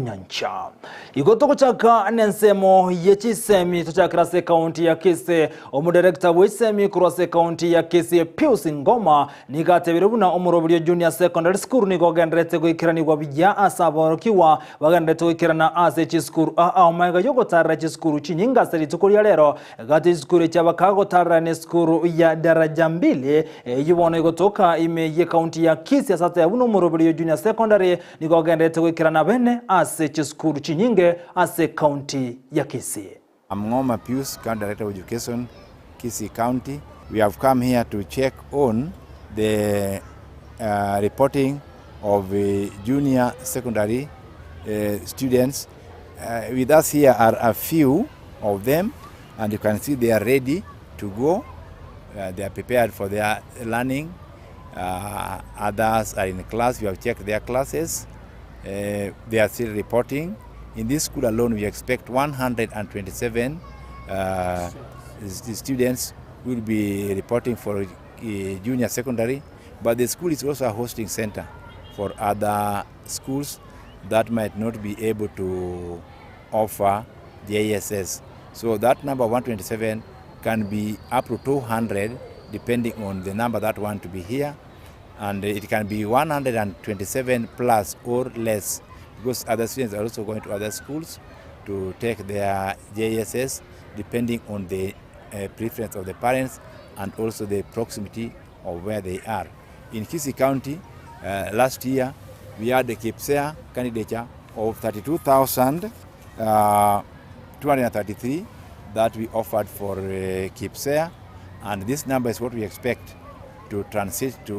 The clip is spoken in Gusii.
Nyancha. Igo togochaka nensemo ye chisemi tochakera ase ekaunti ya Kisii. Omodirector bw'echisemi korwa ase ekaunti ya Kisii Pius Ngoma nigo atebire buna omoroberio Junior Secondary School nigo ogendererete goikeranigwa buya ase aborokigwa bagendererete goikerana ase chisukuru aa magega yogotarera chisukuru chinyinge ase rituko ria rero gati chisukuru echi abakagotarera nesukuru ya Daraja Mbili eyio bono egotoka ime y'ekaunti ya Kisii ase ateba buna omoroberio Junior Secondary Nigo ogenderete goikerana bene ase chisukuru chinyinge ase ekaunti ya Kisii. I'm Ng'oma Pius, County Director of Education, Kisii County. We have come here to check on the uh, reporting of uh, junior secondary uh, students. Uh, with us here are a few of them, and you can see they are ready to go. Uh, they are prepared for their learning. Uh, others are in class. We have checked their classes. Uh, they are still reporting. In this school alone, we expect 127 uh, students will be reporting for uh, junior secondary. But the school is also a hosting center for other schools that might not be able to offer JSS. So that number 127 can be up to 200 depending on the number that want to be here and it can be 127 plus or less because other students are also going to other schools to take their JSS depending on the uh, preference of the parents and also the proximity of where they are. In Kisii County, uh, last year we had a KPSEA candidature of 32,233 uh, that we offered for uh, KPSEA and this number is what we expect to transit to